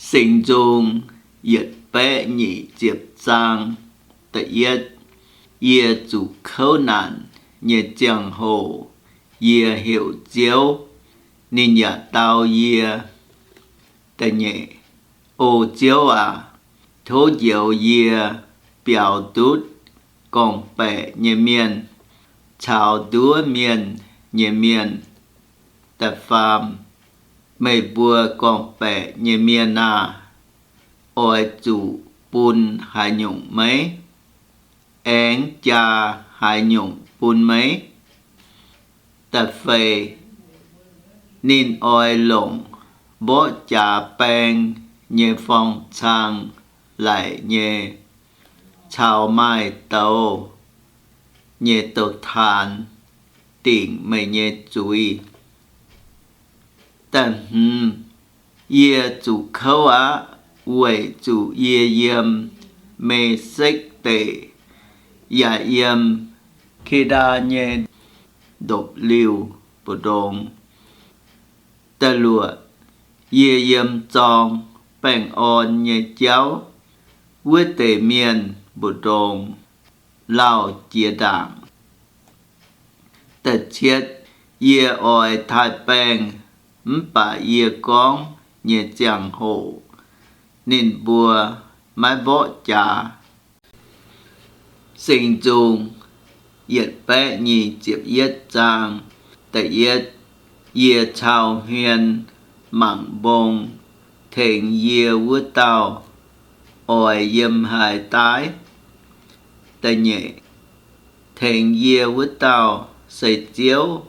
Singx Nzung yietc baeqv nyic ziepc zaang. Da'yietv, yie zuqc kouv naanc nyei ziangh hoc, yie heuc Ziouv, ninh yaac dau yie. Da'nyeic, O Ziouv aac, tov njoux yie biaux ndutv gorngv-baeqc nyei mienh caux nduov mienh nyei mienh. Da'faam, meih mbuo gorngv-baeqc nyei mienh aah! Oix zuqc bun haaix nyungc meih? Aengx jaa haaix nyungc bun meih? Da'feix, ninh oix longc mborqv jaax baeng nyei forng-cang laic nyei caux maaih douz nyei douz-taanx dingc meih nyei zuiz. Da'hmz, yie zuqc kouv aqv, weic zuqc yie yiem Mesekv deic, yaac yiem Kedaa nyei ndopv-liuh mbu'ndongx. Da'luoqc, yie yiem zorng baengh orn nyei jauv, wuov deix mienh mbu'ndongx lauh jiex ndaangc. Da'cietv, yie oix taaih baengh mv baac yie gorngv nyei ziangh hoc ninh mbuo maiv mborqv jaax. Singx Nzung yietc baeqv nyic ziepc yietv zaang. Da'yietv, yie cau hmien mangc mbong, tengx yie wuov dauh oix yiem haaix daaih? Da'nyeic, tengx yie wuov dauh se Ziouv,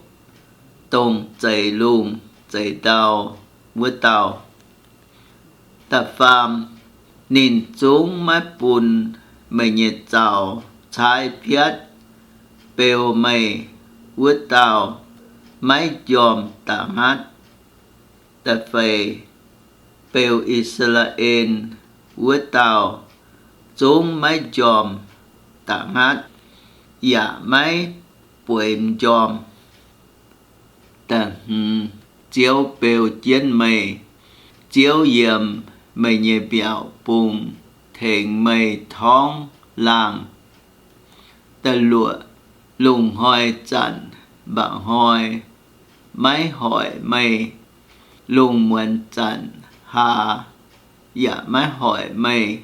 dongh zeix lungh zeix ndau wuov dauh. Da'faam, ninh zungv maiv bun meih nyei zaux caaiv piatv. Beu meih wuov dauh maiv njormh da'hmatv. Da'feix, beu I^saa^laa^en wuov dauh zungv maiv njormh da'hmatv, yaac maiv bueix m'njormh. Da'hmz, Ziouv beu jienv meih. Ziouv yiem meih nyei mbiaauc bung tengx meih torngv laangh. Da'luoqc, lungh hnoi zanc mba'hnoi maiv hoic meih, lungh muonz zanc hlaax yaac maiv hoic meih.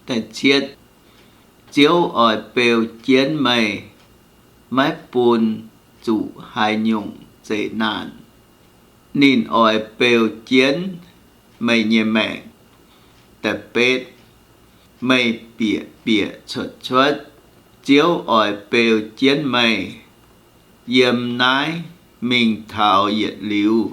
Da'cietv, Ziouv oix beu jienv meih, maiv bun zuqc haaix nyungc zeqc naanc. Ninh oix beu jienv meih nyei maengc. Da'betv, meih bieqc bieqc cuotv cuotv, Ziouv oix beu jienv meih. Yiem naaiv mingh taux yietc liuz,